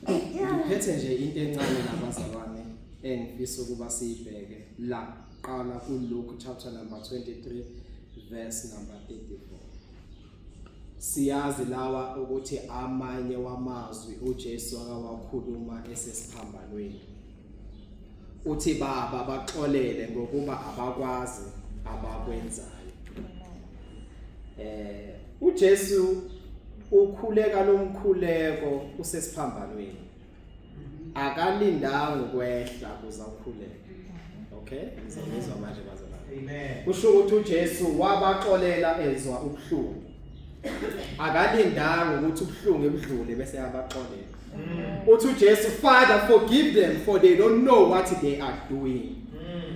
Ngiphethe nje into encane nabazalwane engifisa ukuba siyibheke la qala kuLuke chapter number 23 verse number 34. Siyazi lawa ukuthi amanye wamazwi uJesu akawakhuluma esesiphambanweni. Uthi baba baxolele ngokuba abakwazi abakwenzayo. Eh uJesu ukhuleka lomkhuleko usesiphambanweni. Akalindanga ukwehla kuze ukhuleke. Okay, ngizonizwa manje bazalwane. Amen. Kusho ukuthi uJesu wabaxolela ezwa ubuhlungu. Akalindanga ukuthi ubuhlungu ebudlule bese yabaxolela. Uthi uJesu, Father forgive them for they don't know what they are doing.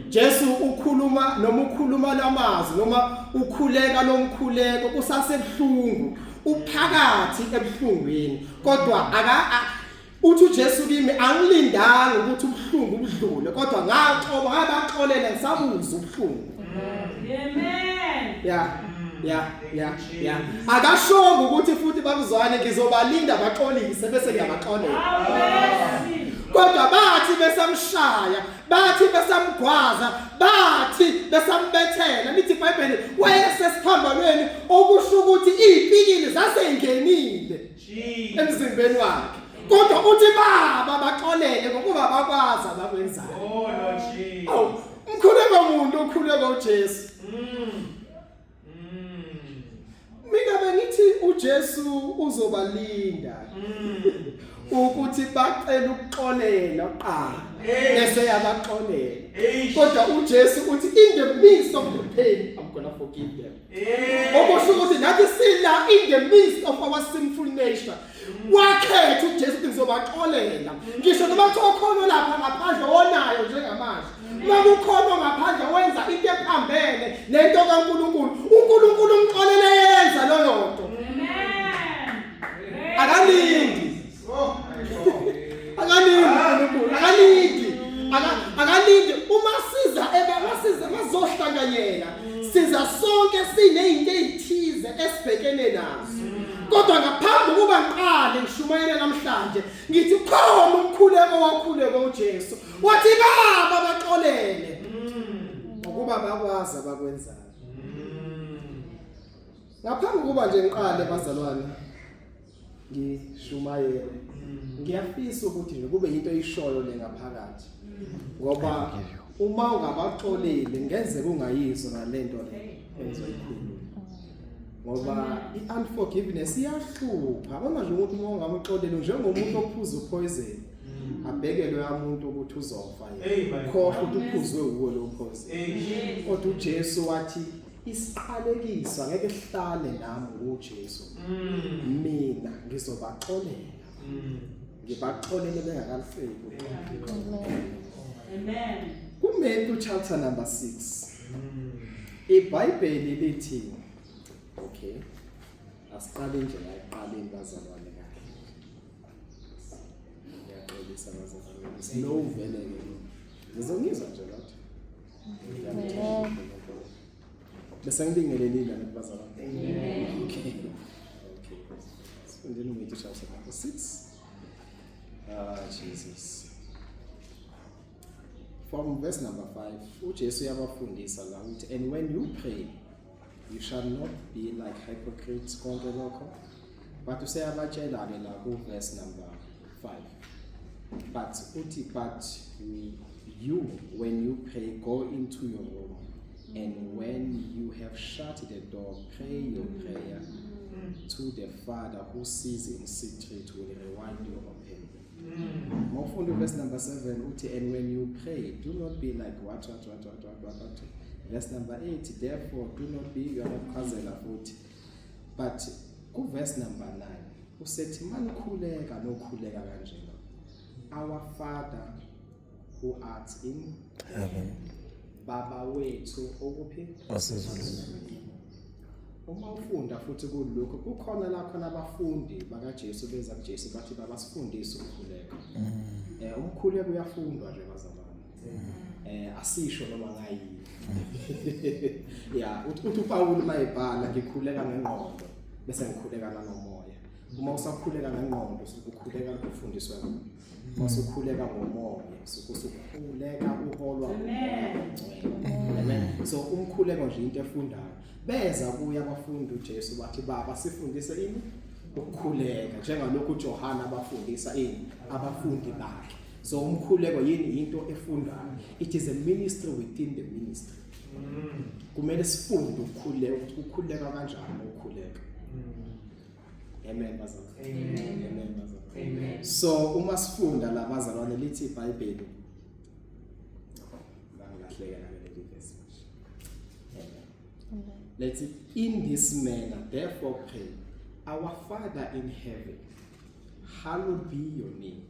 Jesu ukhuluma noma ukhuluma lamazwi noma ukhuleka lomkhuleko kusasebuhlungu uphakathi ebuhlungwini kodwa aka uthi uJesu kimi angilindanga ukuthi ubuhlungu budlule kodwa ngaxoba ngabaxolela ngisabuza ubuhlungu. Amen. Yeah. Ya, ya, ya. Akashongo ukuthi futhi bakuzwane ngizobalinda baxolise bese ngiyabaxolela. Kodwa bathi besamshaya, bathi besamgwaza, bathi besambethela. Lithi iBhayibheli wayesesiphambanweni okusho ukuthi izipikili zasengenile emzimbeni wakhe. Kodwa uthi baba baxolele ngokuba bakwazi abakwenzayo. Oh Lord Jesus. Awu, mkhuleko muntu okhuleka uJesu. Mina bengithi uJesu uzobalinda ukuthi bacela ukuxolela kuqala bese yabaxolela. Kodwa uJesu uthi in the midst of the pain I'm going to forgive them. Okusho ukuthi nathi sila in the midst of our sinful nature. Wakhetha uJesu ukuthi ngizobaxolela. Ngisho noma kuthiwa khona lapha ngaphandle wonayo njengamanje. Uma kukhona ngaphandle wenza into ephambene nento kaNkulunkulu, uNkulunkulu umxolele yenza leyo nto. Akalindi. Akalindi uNkulunkulu, akalindi. Akalindi uma siza ebangasiza mazohlanganyela. Siza sonke sinezinto ezithize esibhekene nazo. Kodwa ngaphambi kokuba ngiqale ngishumayele namhlanje, ngithi khona umkhuleko wakhuleko uJesu. Wathi baba baxolele. Ngokuba bakwazi abakwenzayo. Ngaphambi kokuba nje ngiqale bazalwane ngishumayele ngiyafisa ukuthi nje kube into eyishoyo le ngaphakathi ngoba uma ungabaxoleli ngenzeka ungayizwa nalento le engizoyikhuluma ngoba i-unforgiveness iyahlupha uma nje umuntu uma ungamxoleli njengomuntu ophuza upoison abheke loya muntu ukuthi uzofa yena khohlwa ukuthi uphuzwe wuwe lo poison kodwa uJesu wathi isiqalekiso ngeke sihlale nami uJesu mina ngizobaxolela ngibaxolele bengakalifeki Amen. kuMatthew chapter number 6 iBhayibheli lithi okay asiqale nje la ekuqaleni bazalwane kahle ngiyaxolisa bazalwane slow vele ke ngizongizwa nje kodwa bese ngibingelelile abantu bazalwane okay okay sifundeni uMatthew chapter number 6 ah Jesus from verse number 5 uJesu uyabafundisa la ukuthi and when you pray you shall not be like hypocrites konke lokho but useyabatshela ke la ku verse number 5 but uthi but you when you pray go into your room and when you have shut the door pray your prayer to the father who sees in secret will reward you openly Mawufunda verse number 7 uthi and when you pray do not be like what what what what what what, what. Verse number 8 therefore do not be uyakuchazela futhi but ku verse number 9 usethi manikhuleka nokhuleka kanjena our father who art in heaven baba wethu okuphi wasezulwini uma ufunda futhi kulokho kukhona la khona abafundi bakaJesu beza kuJesu bathi babasifundise ukukhuleka eh umkhuleko uyafundwa nje bazalwane eh asisho noma ngayini ya uthi uPawulu mayebhala ngikhuleka ngengqondo bese ngikhuleka nanomoya. Uma usakhuleka ngengqondo usuke ukhuleka ufundiswa yona. Uma usukhuleka ngomoya usuke usukhuleka uholwa umoya ongcwele. Amen. So umkhuleko nje into efundayo. Beza kuye abafundi uJesu bathi baba sifundise ini ukukhuleka njengalokhu uJohane abafundisa ini abafundi bakhe. So umkhuleko yini into efundwayo. It is a ministry within the ministry. Kumele sifunde ukukhuleka ukuthi kukhuleka kanjani ukukhuleka. Amen bazalwane. Amen. Amen bazalwane. Amen. So uma sifunda la bazalwane lithi iBhayibheli bangilahleka naleli verse manje. Amen. Let's in this manner therefore pray our father in heaven hallowed be your name.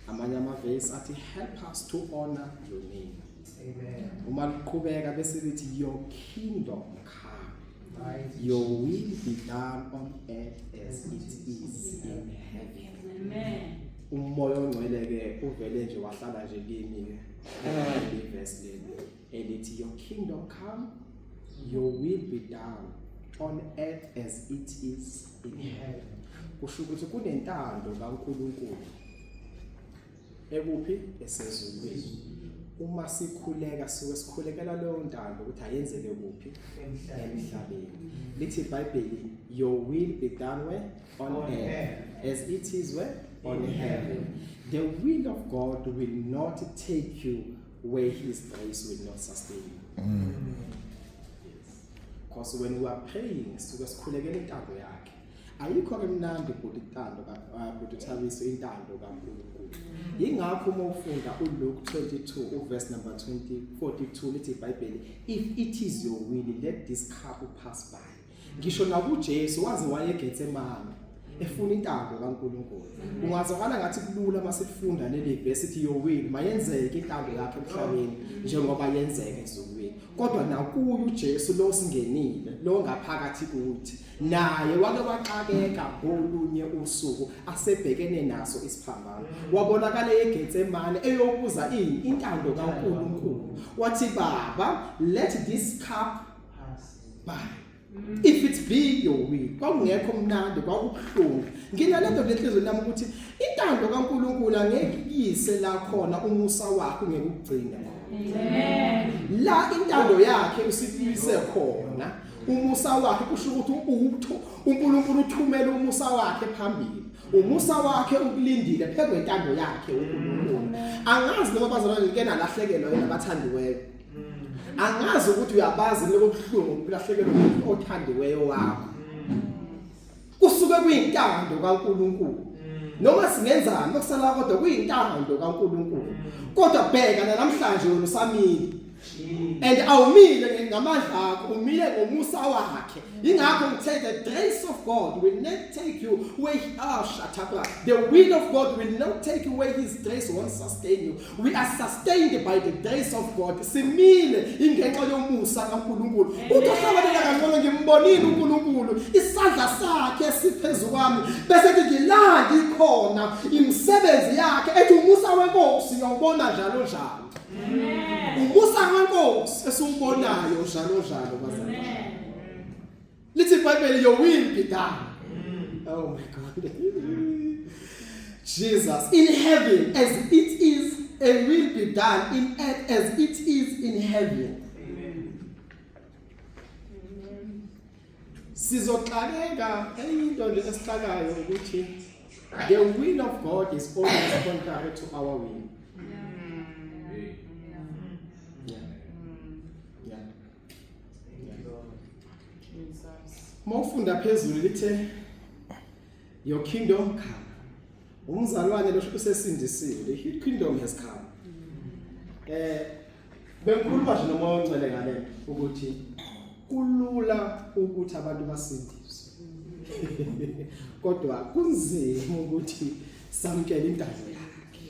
Amanye amavesi athi help us to honor your name. Amen. Uma liqhubeka bese lithi your kingdom come. Your will be done on earth as it is in heaven. Amen. Umoya ongcwele ke uvele nje wahlala nje kimi ke. Leli verse leli elithi your kingdom come, your will be done on earth as it is in heaven. Kusho ukuthi kunentando kaNkuluNkulu ekuphi esezulwini. Uma sikhuleka suke sikhulekela leyo ntando ukuthi ayenzeke kuphi emhlabeni. Lithi iBhayibheli your will be done where on earth as it is where on heaven. The will of God will not take you where his grace will not sustain you. Yes. Because when we are praying suke sikhulekela intando yakhe. Ayikho ke mnandi bhuti intando ka bhuti Thabiso intando kaNkulunkulu. Yingakho uma ufunda uLuke 22 uverse number 20 42 lithi iBhayibheli if it is your will let this cup pass by. Ngisho nakuJesu waze wayeGetsemane efuna intando kaNkulunkulu. Kungazwakala ngathi kulula uma sifunda leli verse ithi your will mayenzeke intando yakhe emhlabeni njengoba yenzeka ezulwini. Kodwa nakuye uJesu lo singenile lo ngaphakathi kuthi naye wake waxakeka ngolunye usuku asebhekene naso isiphambano. Wabonakala eGetsemane eyobuza ini intando kaNkulunkulu. Wathi baba let this cup by. If it be your will. Kwakungekho mnandi kwakubuhlungu. Nginalento lenhlizweni nami ukuthi intando kaNkulunkulu angeke iyise la khona umusa wakhe ungeke ukugcine khona. Amen. La intando yakhe usibuyise khona umusa wakhe kusho ukuthi uNkulunkulu uthumela umusa wakhe phambili. Umusa wakhe ukulindile phezu kwentando yakhe uNkulunkulu. Angazi noma bazalwane ngike nalahlekelwa yini abathandiweyo. Angazi ukuthi uyabazi lobo buhlungu ukulahlekelwa umuntu othandiweyo wakho. Kusuke kuyintando kaNkulunkulu. Noma singenzani okusala kodwa kuyintando kaNkulunkulu. Kodwa bheka namhlanje wena usamile. And awumile ngamandla akho, umile ngomusa wakhe. Ingakho ngithe the grace of God will not take you where shatapra. The will of God will not take you where his grace won't sustain you. We are sustained by the grace of God. Simile ingenxa yomusa kaNkulunkulu. Uthi ohlabelela kangcono ngimbonile uNkulunkulu. Isandla sakhe siphezu kwami bese kuthi ngilandi ikhona imisebenzi yakhe ethi umusa wenkosi ngiyawubona njalo njalo. Amen. Umusa wenkosi esiwubonayo njalo njalo bazalwane. Amen. Lithi iBhayibheli your will be done. Oh my God. Jesus in heaven as it is and will be done in earth as it is in heaven. Amen. Sizoxakeka enye into nje esixakayo ukuthi the will of God is always contrary to our will. Yeah. Yeah. Thank you, Lord. Jesus. Mawufunda phezulu lithe your kingdom come. Umzalwane lo usesindisiwe. The kingdom has come. Bengikhuluma nje nomoya ongcwele ngalento ukuthi kulula ukuthi abantu basindiswe. Kodwa kunzima ukuthi samkele intando yakhe.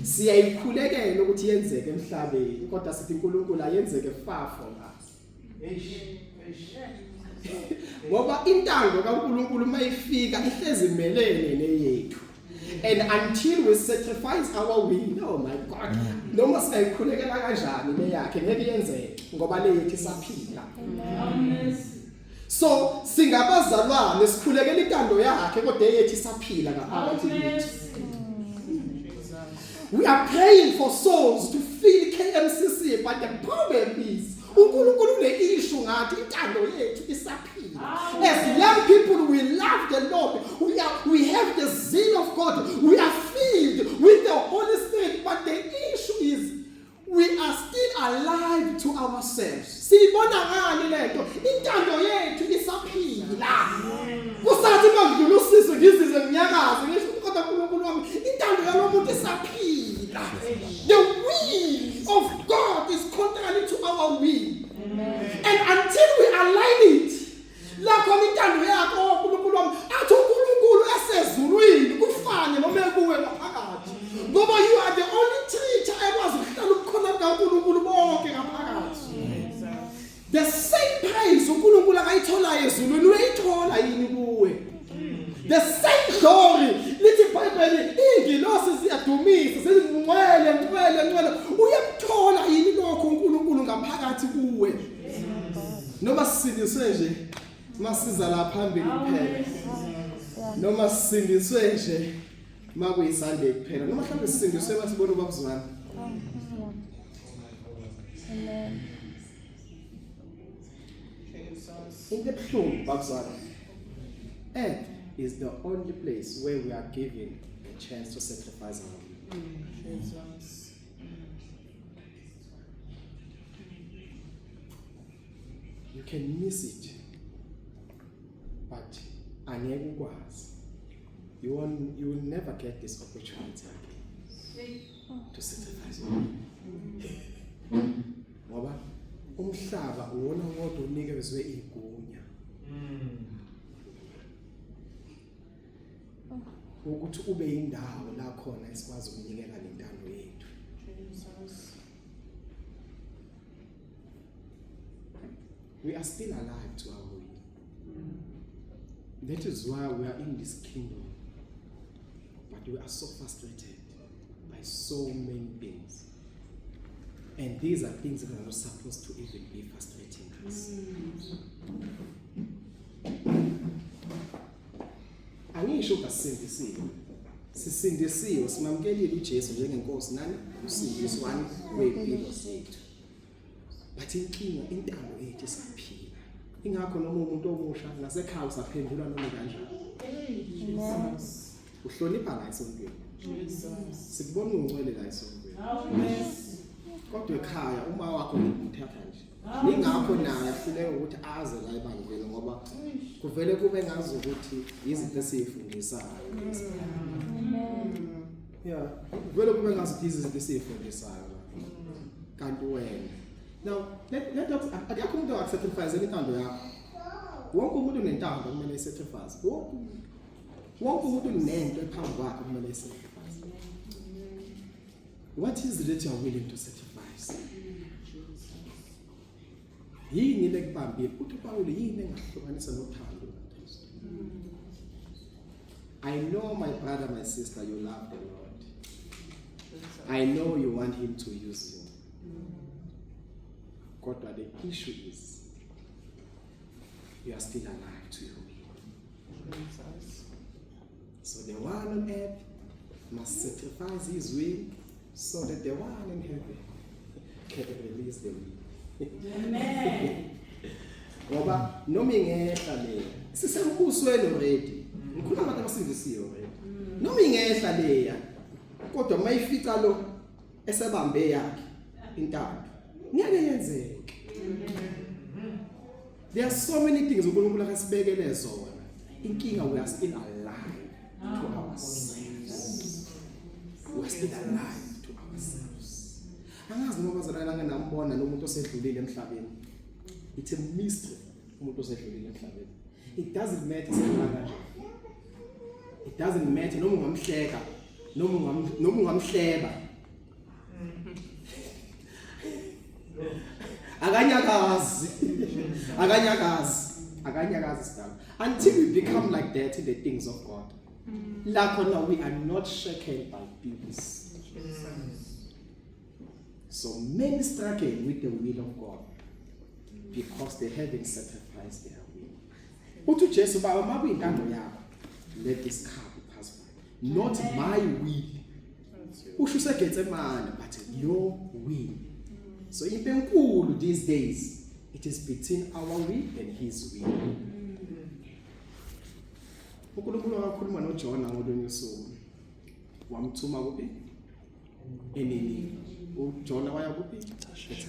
Siyayikhulekela ukuthi yenzeke emhlabeni kodwa sithi uNkulunkulu ayenzeke far from us. Eish. Eish. Ngoba intando kaNkulunkulu mayifika ihlezi imelene neyethu. And until we sacrifice our will, oh my God, noma singayikhulekela kanjani leyakhe ngeke yenzeke ngoba le yethu isaphila. Amen. So singabazalwane sikhulekela intando yakhe kodwa eyethu isaphila ngaphakathi kithi. We are praying for souls to fill KMCC but the problem is uNkulunkulu une-issue ngathi intando yethu isaphila. As young people we love the Lord. We have the zeal of God. We are filled with the Holy Spirit but the issue is we are still alive to ourselves. Siyibona ngani lento? Intando yethu isaphila. Kusathi makudlula usizo ngizizwe nginyakaze ngisho ukuthi kodwa uNkulunkulu wami intando yalomuntu isaphila. The will of God is contrary to our will. And until we align it la khona intando yakho oh, uNkulunkulu wami athi uNkulunkulu esezulwini kufane noma ekuwe ngaphakathi ngoba you are the only teacher ekwazi ukuhlala ubukhona bukaNkulunkulu bonke ngaphakathi. The same praise uNkulunkulu akayitholayo ezulwini uyayithola yini kuwe? The same glory lithi iBhayibheli ingilosi ziyadumisa zithi ngcwele ngcwele ngcwele uyakuthola yini lokho uNkulunkulu ngaphakathi kuwe? Noma sisindiswe nje masiza la phambili kuphela, noma sisindiswe nje makuyiSunday kuphela, noma mhlawumbe sisindiswe masibona ubabuzwana. Amen. Into ebuhlungu babuzwana, earth is the only place where we are given a chance to sacrifice our will. Jesus. You can miss it, but angeke ukwazi. You won't, you will never get this opportunity again to sacrifice your will. Ngoba umhlaba uwona wodwa unikezwe igunya ukuthi ube indawo la khona esikwazi ukunikela ngentando yethu. Jesus. We are still alive to our will. That is why we are in this kingdom. But we are so frustrated by so many things. And these are things that are not supposed to even be frustrating us. Angisho ukuthi asisindisiwe. Sisindisiwe, simamkelile uJesu njengenkosi nani umsindisi wani wempilo zethu. But inkinga intando yethu isaphila. Ingakho noma umuntu omusha nasekhaya usaphendula noma kanjani. Jesus. Uhlonipha la esontweni. Jesus. Sikubona ungcwele la esontweni. Mercy. Kodwa ekhaya uma wakho ngimthatha nje. Ningakho naye ahluleka ukuthi aze la ebandleni ngoba kuvele kube ngazi ukuthi izinto esizifundisayo lezi. Amen. Yeah, kuvele kube ngazi ukuthi izinto esizifundisayo la. Kanti wena. Now, let us akekho umuntu ongakusacrifice intando yakho. Wonke umuntu unentando kumele ayisacrifice. Wonke umuntu unento ephambi kwakhe kumele ayisacrifice. What is it that you are willing to sacrifice? Yini lekubambile? Uthi uPawulu yini engahlukanisa nothando lukaKristu? I know my brother, my sister, you love the Lord. I know you want him to use you. Kodwa the issue is you are still alive to your will. Jesus. So the one on earth must sacrifice his will so that the one in heaven can release the will. Amen. Ngoba noma ingehla le sisembusweni already. Ngikhuluma ngabantu abasindisiwe already. Noma ingehla leya kodwa mayifica lo esebambe yakhe intando ngeke yenzeke. There are so many things uNkulunkulu akasibekele zona. Inkinga we are still alive to ourselves. We are still alive to ourselves. Angazi noma bazalwane langenambona nomuntu osedlulile emhlabeni. It's a mystery umuntu osedlulile emhlabeni. It doesn't matter sikhala kanjani. It doesn't matter noma ungamhleka noma ungamhleba. Akanyakazi. Akanyakazi. Akanyakazi sidalo. Until we become like that in the things of God. La khona we are not shaken by things. So many struggle with the will of God because they haven't sacrificed their will. Uthi uJesu, Baba, makuyintando yakho, let this cup pass by, not my will. Usho useGetsemane, but your will. So impi enkulu these days, it is between our will and his will. UNkulunkulu wakhuluma noJona ngolunye usuku, wamthuma kuphi? ENinive. UJona waya kuphi? ETarshish.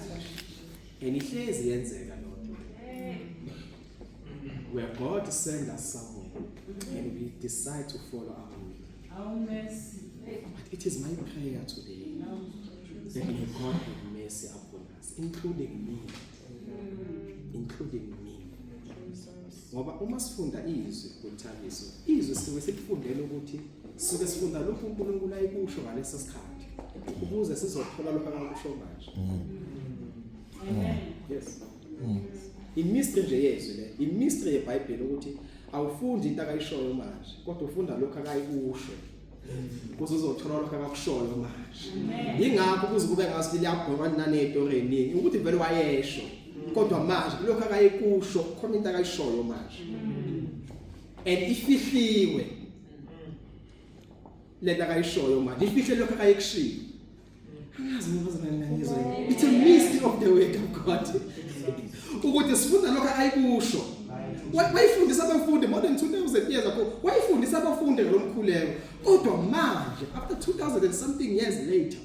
And ihlezi yenzeka loo nto, where God send us somewhere and we decide to follow our will. Our mercy. But it is my prayer today that may God have mercy upon us, including me, including me, ngoba uma sifunda izwi kuthabiso, izwi sisuke sikufundela ukuthi sisuke sifunda lokhu uNkulunkulu ayikusho ngaleso sikhathi ukuze sizothola lokho akakusho manje. Amen. Yes, imystery nje yezwi le, imystery yeBhayibheli, ukuthi awufundi into akayishoyo manje, kodwa ufunda lokho akayikusho ukuze uzothola lokho akakushoyo manje. Amen. Yingakho kuze kube ngathi liyabhonga nanezitori eziningi ukuthi vele wayesho, kodwa manje lokho akayikusho khona into akayishoyo manje and ifihliwe lento akayishoyo manje, ifihle lokho akayikushiyo. Angazi ngoba ngizwe, it's a mystery of the word of God ukuthi sifunda lokho ayikusho. Wayifundisa abafundi more than 2000 years ago, wayifundisa abafundi ngalomkhuleko, kodwa manje after 2000 and something years later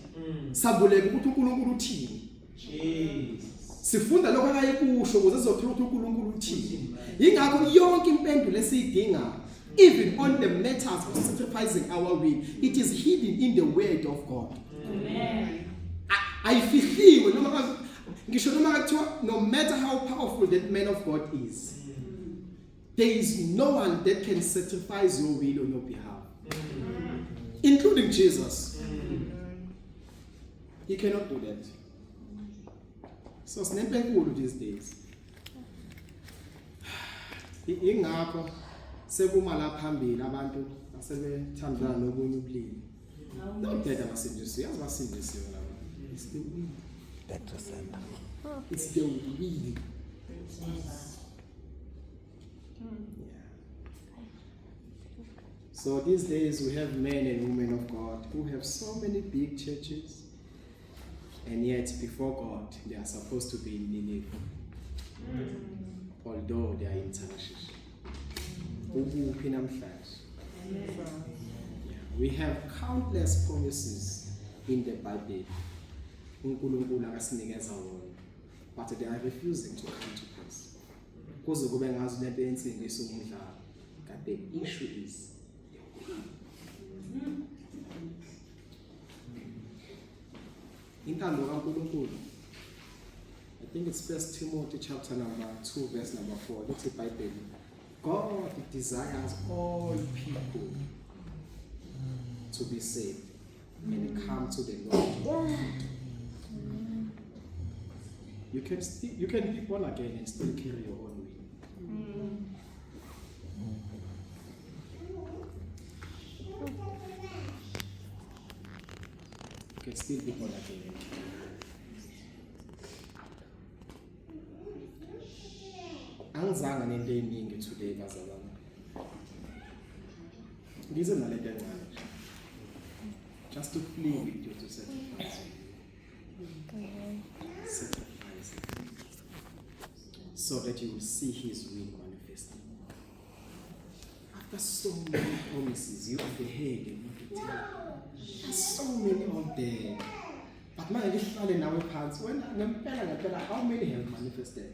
sambuleka ukuthi uNkulunkulu uthini. Jesus. Sifunda lokho akayikusho ukuze sizothola ukuthi uNkulunkulu uthini. Ingakho yonke impendulo esiyidingayo, even on the matters of sacrificing our will, it is hidden in the word of God. Amen. Ayifihliwe noma ngisho noma kuthiwa, no matter how powerful that man of God is, there is no one that can sacrifice your will on your behalf, including Jesus. He cannot do that. So sinempi enkulu these days. Ingakho sekuma la phambili abantu asebethandana nobunye ubulili. Not that abasindisiwe, yazi basindisiwe laba. It's the will. Back to sender. It's the will. Yeah. So these days we have men and women of God who have so many big churches, and yet before God they are supposed to be in Nineveh, although they are in Tarshish. Ukuphi namhlanje? Yeah. We have countless promises in the Bible. uNkulunkulu akasinikeza wona, but they are refusing to come to pass. Kuze kube ngazi lento yensindiso umdlalo. But the issue is the will. Intando kaNkulunkulu. I think it's First Timothy chapter number 2 verse number 4. Lithi iBhayibheli, God desires all people to be saved and come to the knowledge of truth. You can be born again and still carry your own will. You can still be born again and carry your own will. Angizange nento eyiningi today, bazalwane. Ngize nalento encane nje. Just to plead with you to sacrifice your will. Sacrifice it. So that you will see his will manifested. After so many promises, you are the head and not the tail. There's so many out there. But manje lihlale nawe phansi wena, ngempela ngempela, how many have manifested?